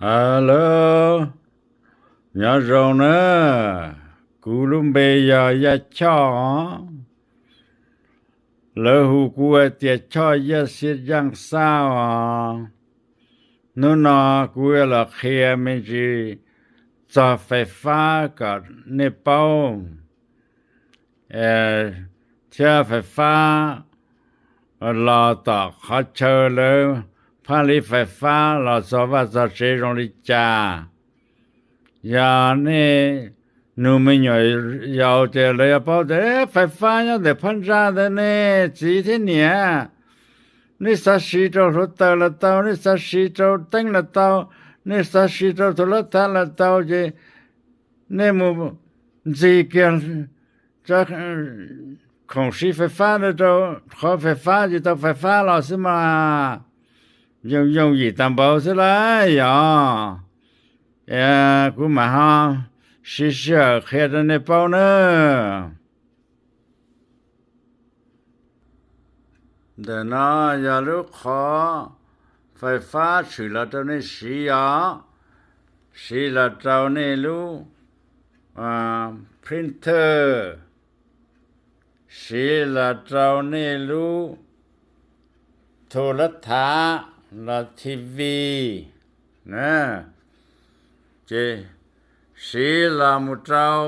Hello, nyob zoo na, kuv lub npe yog Yaj Choj. Lawv hu kuv hais tias Choj Yaj Xiab Yaj Xab os. Hnub no kuv yuav los qhia me ntsis txog fais fab kom nej paub, thiab fais fab los tom qhov chaw lawv phab li fais fab los txog vaj txog tsev zoo li cas. Yog nej nug me nyuam yaus ces lawv yuav paub tias fais fab nyob ntawm phab ntsa ntawd ne, txiv thiab niam. Nej xav siv rau hluav taws los tau, nej xav siv rau teeb los tau, nej xav siv rau tus lab thav los tau, ces nej mus ntxig kiag khoom siv fais fab rau qhov fais fab ces tau fais fab los xwb mas. Yooj yooj yim tag npaum xwb lauj yog. Kuv mam ho siv sij hawm qhia rau nej paub nawb. Ntawm no yog lub qhov fais fab tshwm los rau nej siv os, siv los rau nej lub printer, siv los rau nej lub thu lab thav los T V, ces siv los mus rau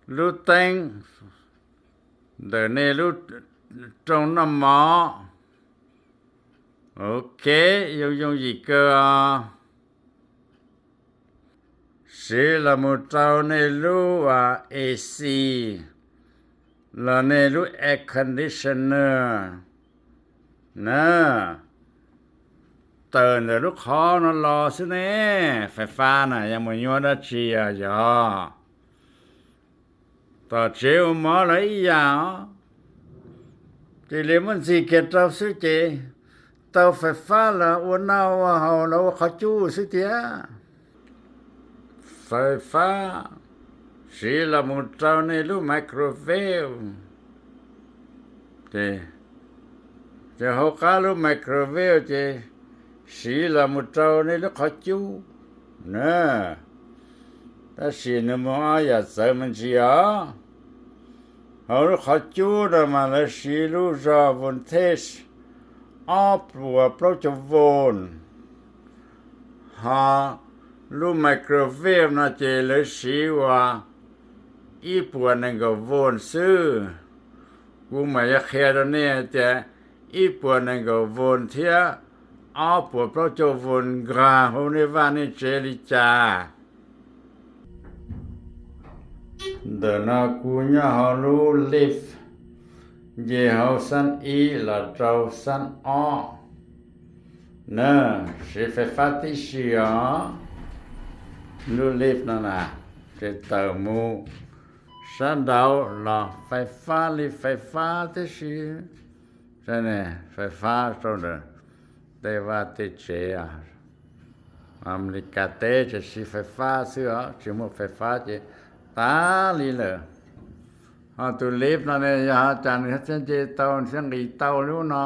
lub teeb ntawm nej lub rooj noj mov. Ok, yooj yooj yim kawg os. Siv los mus rau nej lub A C los nej lub air conditioner na. Tawm ntawm lub qhov no los xwb ne. Fais fab na yog mus nyuaj dab tsi os yog. Tom tsev ua mov los ib yam os. Cia li muab ntxig kiag rau xwb ces tau fais fab los ua noj ua haus los ua qhov cub xwb tiag. Fais fab siv los mus rau nej lub microwave, ces hauv qab lub microwave ces siv los mus rau nej lub qhov cub na. Tab sis nws muaj ob yam txawv me ntsis os. Hauv lub qhov cub no mas lawv siv lub zog voltage ob puas plaub caug volt, ho lub microwave no ces lawv siv ua ib puas nees nkaum volt xwb. Kuv mam yuav qhia rau nej tias ib puas nees nkaum volt thiab ob puas plaub caug volt nkag hauv nej vaj nej tsev li cas. Ntawm no kuv nyob hauv lub lift, nce hauv xab ib los rau xab ob na, siv fais fab tib si os. Lub lift no na, ces tawm mus sab nraud los fais fab li fais fab tib si. Fais fab rau ntawm tej vaj tej tsev. Amelikas teb ces siv fais fab xwb os, tsis muaj fais fab ces tas li lawm. Ho tus lift no ne yog cas nws thiaj nce tau thiab nqis tau lub no,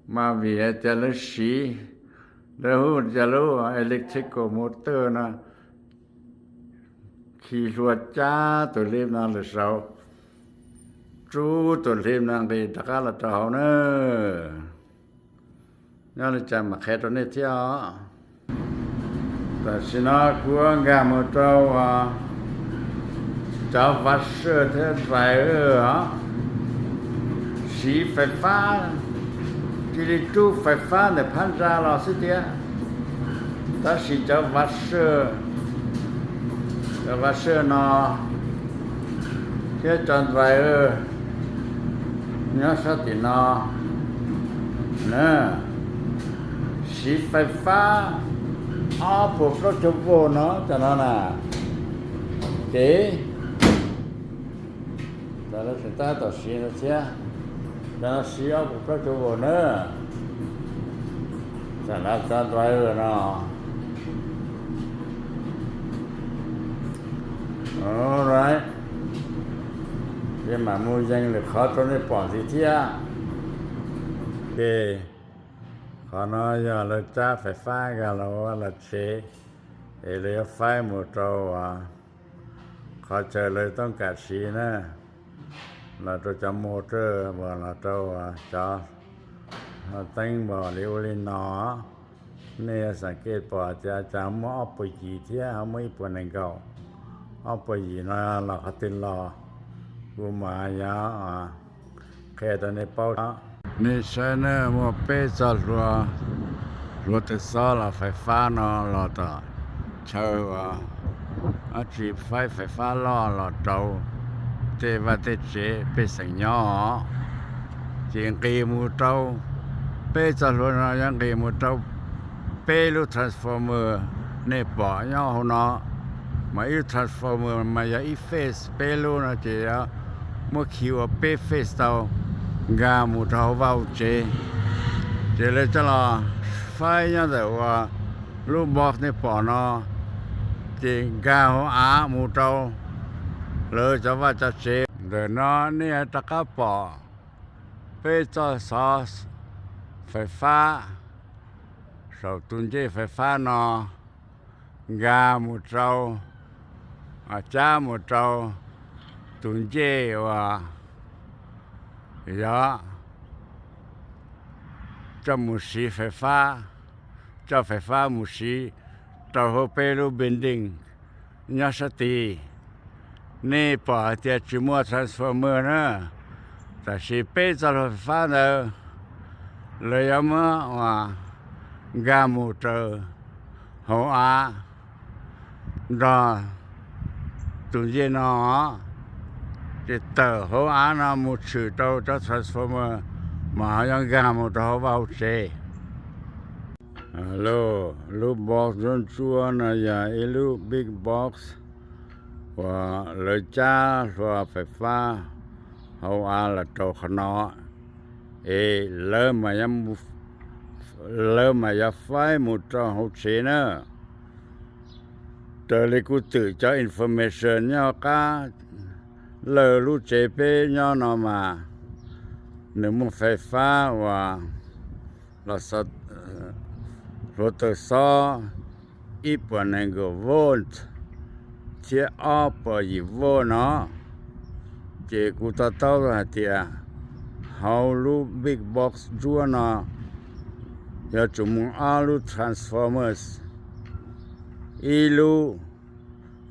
mas vim hais tias lawv siv, lawv hu tias lub electrical motor no khi hlua cab tus lift no lawm saud, rub tus lift no nqis rov qab los rau hauv na. Nyob li cas mam qhia rau nej thiab os. Tam sim no kuv nkag mus rau cov vav saj thiab rais os, siv fais fab, cia li rub fais fab ntawm phab ntsa los xwb tiag. Tab sis cov vav saj, cov vav saj no thiab cov rais nyob sab tim no na, siv fais fab ob puas plaub caug volt no cov no na. Ces tab tom siv no thiab, cov no siv ob puas plaub caug volt na. Tam no cov rais no, ces mam mus yees lwm qhov rau nej pom ntxiv thiab. Ces Qhov no yog lawv cab fais fab nkag los ua lawv tsev, es lawv yuav faib mus rau uas qhov chaw lawv toob kam siv na, los rau cov motor, los rau cov teeb npog li ub li no. Nej yuav xav kev pom tias cas muaj ob puas yim thiab ho muaj ib puas nees nkaum, ob puas yim no los qhov twg los, kuv mam yog qhia rau nej paub. Nej saib na, muaj peb txoj hlua, hlua taws xob los fais fab no los tom chaw uas dab tsi faib fais fab loj los rau tej vaj tej tsev pej xeem nyob. Ces nqis mus rau, peb txoj hlua no yuav nqis mus rau peb lub transformer nej pom nyob hauv no, mas ib lub transformer mas yog ib phase, peb lub no ces yuav muab khi ua peb phase tau, nkag mus rau hauv vaj hauv tsev. Ces lawv coj los faib nyob ntawm uas lub box nej pom no, ces nkag hauv av mus rau lawv cov vaj cov tsev. Ntawm no nej rov qab pom peb txoj xov fais fab saum tus ncej fais fab no nkag mus rau, cab mus rau tus ncej uas yog coj mus siv fais fab, coj fais fab mus siv rau hauv peb lub building nyob sab tid. Nej pom hais tias tsis muaj transformer na, tab sis peb txoj hlua fais fab ntawd lawv yuav muab uas nkag mus raws hauv av nrog tus ncej no, ces tawm hauv av no mus tshwm rau cov transformer, mas ho yuav nkag mus rau hauv vaj hauv tsev. Lub box ntsuab ntsuab no yog ib lub big box uas lawv cab hlua fais fab hauv av los rau qhov no, es lawv mam yuav faib mus rau hauv tsev na. Raws li kuv twm cov information nyob qab lawj lub tsev peb nyob no mas, nws muaj fais fab uas los hlua taws xob ib puas nees nkaum volt thiab ob puas yim volt no. Ces kuv to taub hais tias hauv lub big box ntsuab no yuav tsum muaj ob lub transformers, ib lub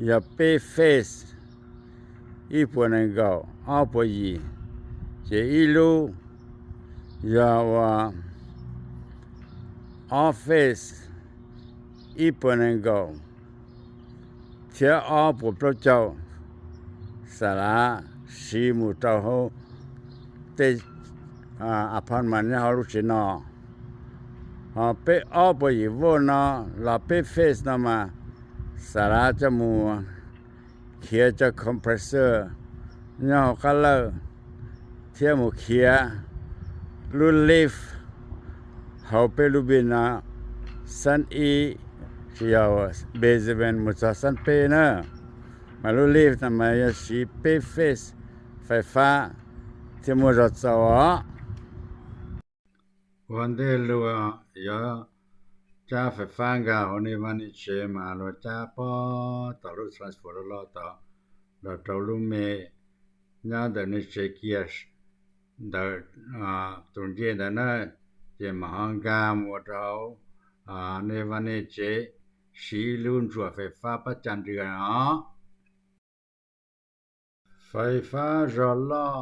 yog peb phase ib puas nees nkaum ob puas yim, ces ib lub yog uas ob phase ib puas nees nkaum thiab ob puas plaub caug, xa lav siv mus rau hauv tej apartment nyob hauv lub tsev no. Ho peb ob puas yim volt no los peb phase no mas xa lav coj mus khiav cov compressor nyob hauv qab lawj, thiab mus khiav lub lift hauv peb lub building no, xab ib, tsis yog basement mus txog xab peb na. Mas lub lift no mas yog siv peb phase fais fab thiaj muaj zog txaus os. Ua ntej luag yuav cab fais fab nkag hauv nej vaj nej tsev mas luag cab pob tom lub transformer loj loj tod los rau lub me nyob ntawm nej tsev kiag ntawm tus ncej ntawd na, ces mam ho nkag mus rau hauv nej vaj nej tsev, siv ib lub ntsuam fais fab pab cag nrws os. Fais fab zog loj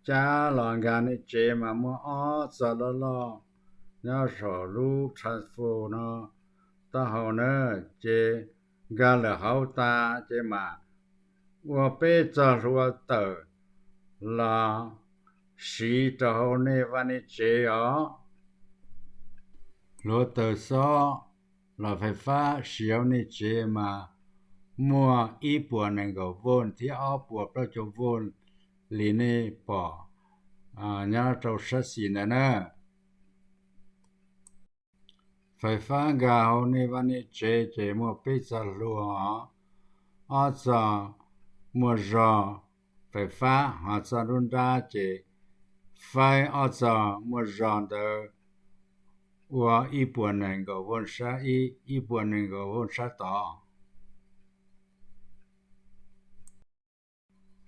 cab los nkag nej tsev mas muaj ob txog loj loj nyob saum lub transformer no taub hau na, ces nkag lawm hauv tas ces mam ua peb txog hlua tawm los siv rau hauv nej vaj nej tsev os. Hlua tawm xob los fais fab siv hauv nej tsev mas muaj ib puas nees nkaum volt thiab ob puas plaub caug volt li nej pom nyob rau sab xis ntawd na. Fais fab nkag hauv nej vaj nej tsev ces muaj peb txog hlua, ob txog muaj zog fais fab, ho txog nruab nrab ces faib ob txog muaj zog ntawd ua ib puas nees nkaum voos sab ib, ib puas nees nkaum voos sab tod.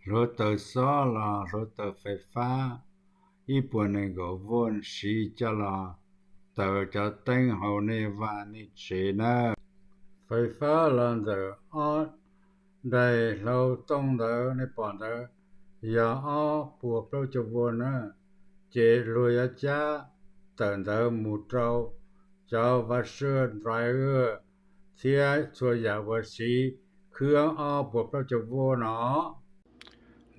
Hluav taws xob los hluav taws fais fab ib puas nees nkaum voos siv coj los taws cov teeb hauv nej vaj nej tsev nawb. Fais fab los ntawm ob daim hlau tooj ntawd nej pom ntawd yog ob puas plaub caug voos na, ces luag yuav cab tawm ntawd mus rau cov washer dryer thiab txhua yam uas siv khwb ob puas plaub caug voos no.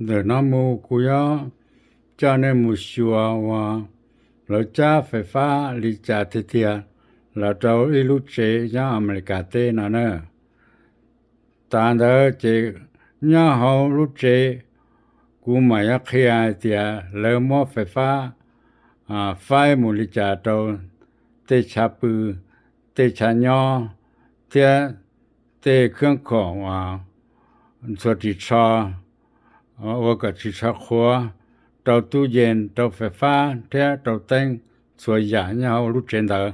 Ntawm no mus kuv yuav coj nej mus xyuas uas lawv cab fais fab li cas tiag tiag los rau ib lub tsev nyob Amelikas teb no na. Tas ntawd ces nyob hauv lub tsev kuv mam yuav qhia hais tias lawv muab fais fab faib mus li cas rau tej chav pw, tej chav nyob thiab tej khab khoom uas ntxhua ris tsho ua kom ris tsho qhuav, rau tub yees, rau fais fab thiab rau teeb, txhua yam nyob hauv lub tsev ntawd.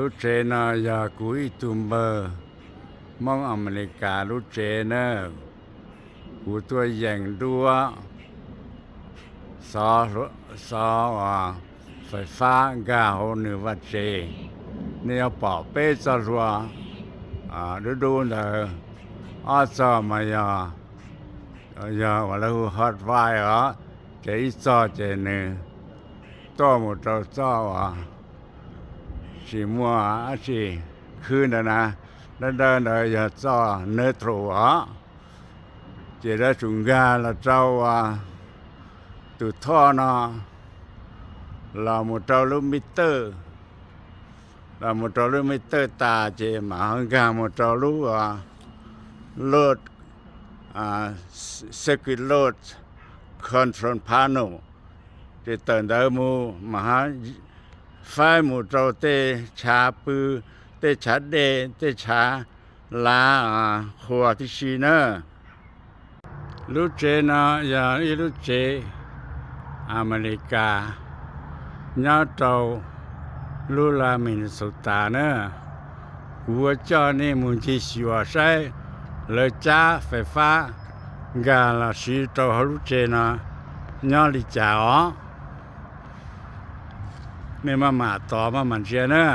Lub tsev no yog kuv ib tug npawg Hmoob Amelikas lub tsev na. Kuv tuaj yees duab xov fais fab nkag hauv nws vaj tsev. Nej yuav pom peb txoj hlua dub dub ntawd, ob txoj mas yog, yog uas lawv hu hot wire os, ces ib txoj ces nws tuaj mus rau txoj uas tsis muaj dab tsi khwb ntawd na, dawb dawb ntawd yog txoj neutral os. Ces lawv tsum nkag los rau tus thoj no los mus rau lub meter, los mus rau lub meter tas ces mam ho nkag mus rau lub load, circuit load control panel. Ces tawm ntawd mus mas faib mus rau tej chav pw, tej chav dej, tej chav lav qhuas tib si na. Lub tsev no yog ib lub tsev Amelikas nyob rau lub lag Minnesota na. Kuv yuav coj nej mus ncig xyuas saib lawv cab fais fab nkag los siv rau hauv lub tsev no nyob li cas os. Nej maj mam tos maj mam ntsia na.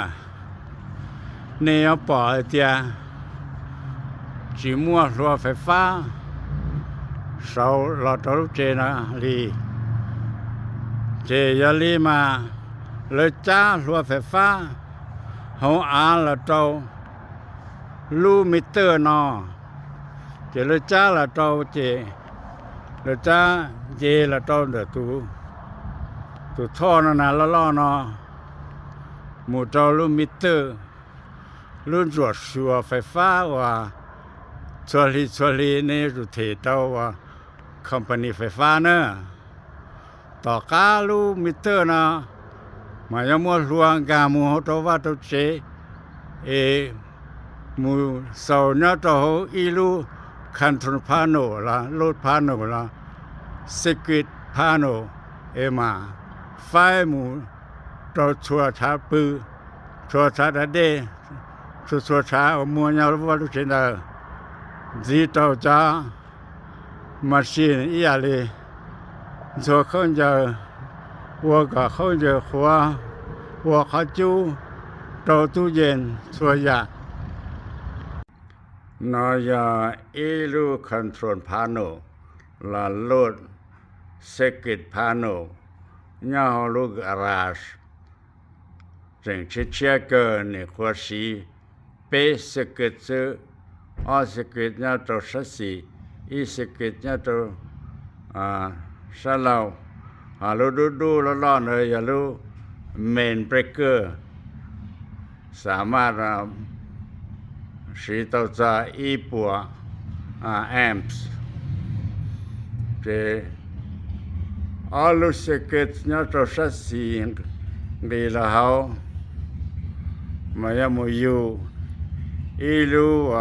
Nej yuav pom hais tias tsis muaj hlua fais fab saud los rau lub tsev no li. Ces yog li mas lawv cab hlua fais fab hauv av los rau lub meter no, ces lawv cab los rau ces lawv cab nce los rau ntawm tus thoj no na, loj loj no, mus rau lub meter, lub ntsuam xyuas fais fab uas txhua hli txhua hli nej yuav tsum them rau uas company fais fab na. Tom qab lub meter no mas yuav muab hlua nkag mus hauv rau vaj rau tsev, es mus xaus nyob rau hauv ib lub control panel los load panel los circuit panel, es mas faib mus rau txhua tshav pw, txhua tshav da dej, txhua txhua tshav uas muaj nyob vaj lub tsev ntawd, ntxiv rau cov machine ib yam li ntxhua khaub ncaws, ua kom khaub ncaws qhuav, ua qhov cub, rau tub yees, txhua yam. No yog ib lub control panel los load circuit panel nyob hauv lub garage. Tseem tshiab tshiab kawg, nim qhuav siv peb circuit xwb, ob circuit nyob rau sab xis, ib circuit nyob rau sab laug. Ho lub dub dub loj loj ntawd yog lub main breaker, xa maj siv tau txog ib puas amps. Ces ob lub circuit nyob rau sab xis nqis los hauv, mas yog mus yug ib lub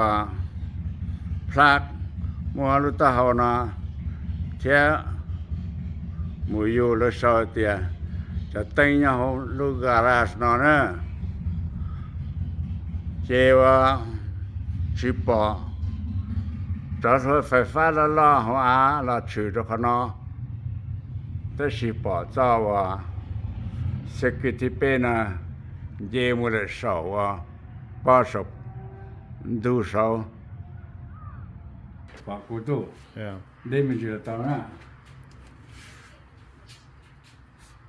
plug muaj ob lub taub hau no thiab, mus yug lawv sau tias cov teeb nyob hauv lub garage no na. Ces ua tsis pom cov fais fab loj loj hauv av los tshwm rau qhov no, tab sis pom txoj uas xia kis thib peb no nce mus lawm saum uas pob saum ntug saud. Pom kuv tuj, ntev me ntsis los tau na.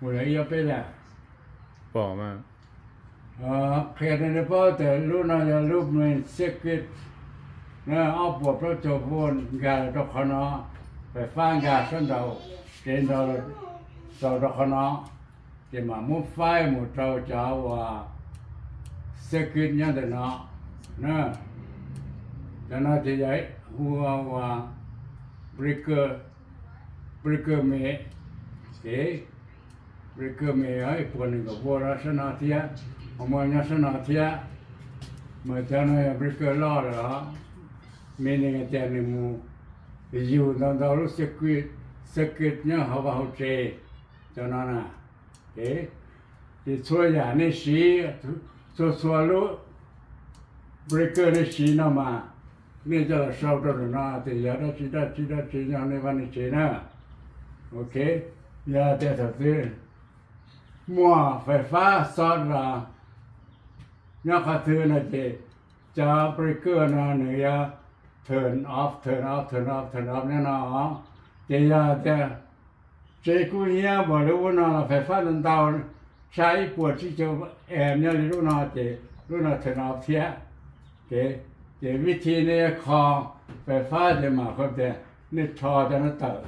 Mus lawm ib ob peb dag. Qhia rau nej paub tias lub no yog lub main circuit, ob puas plaub caug volt nkag rau qhov no, fais fab nkag sab nraud, tsev nraud txaus rau qhov no, ces mam muab faib mus rau cov uas circuit nyob ntawm no. Cov no ces yog hu ua breaker, breaker me, breaker me ib puas nees nkaum volt sab no thiab, ho muaj nyob sab no thiab. Mas cov no yog breaker loj lawm os, meaning tias nws mus yug ntau ntau lub circuit, circuit nyob hauv vaj hauv tsev, cov no na. Ces txhua yam nej siv, txhua txhua lub breaker nej siv no mas nej coj los sau rau ntawm no tias yog dab tsi dab tsi dab tsi nyob nej vaj nej tsev na. Ok, yog tias thaum twg muaj fais fab xov los nyob qhov twg no ces cov breaker no nws yuav turn off, turn off, turn off, turn off nyob no. Ces yog tias tsev kub hnyiab npaum li ub no los fais fab ntau ntau, tshaj ib puas tsib caug amp nyob li lub no ces lub no turn off thiab. Ces vib thi nej kho fais fab ces mam qhuav tias nej rho cov no tawm,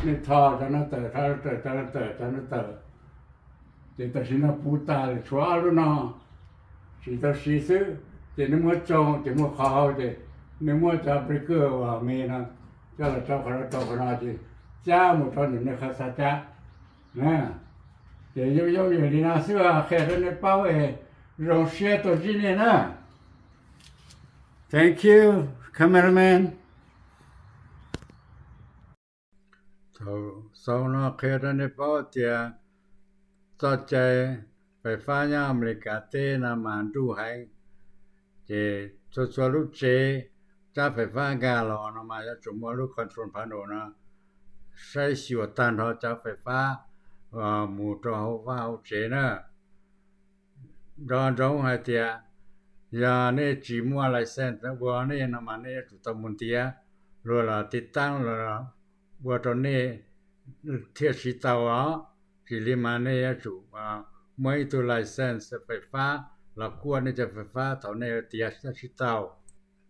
nej rho cov no tawm, rho tawm, cov no tawm, cov no tawm. Ces tam sim no puv tas lawm, tshuav ob lub no tsis tau siv xwb. Ces nej muab tsoo ces muaj qhov hau ces nej muab cov breaker uas me no coj los rau qhov no rau qhov no ces cab mus rau ntawm nej qhov xav cab. Ces yooj yooj yim li no xwb, qhia rau nej paub es zoo siab tuaj ntsib nej na. Thank you, cameraman. Thaum xaus no qhia rau nej paub tias txoj cai fais fab nyob Amelikas teb no mas nruj heev, ces txhua txhua lub tsev cab fais fab nkag los no mas yuav tsum muaj lub control panel no saib xyuas tag nrho cov fais fab mus rau hauv vaj hauv tsev na. Nco ntsoov hais tias yog nej tsis muaj license ua nej no mas nej yuav tsum tau mus ntiav luag los tiv taab los ua rau nej thiaj siv tau os. Tsis li mas nej yuav tsum muaj ib tug license fais fab los kuaj nej cov fais fab thaum nej tiav thiaj siv tau.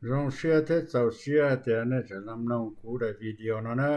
Zoo siab thiab txaus siab tias nej tseem mloog kuv daim video no na.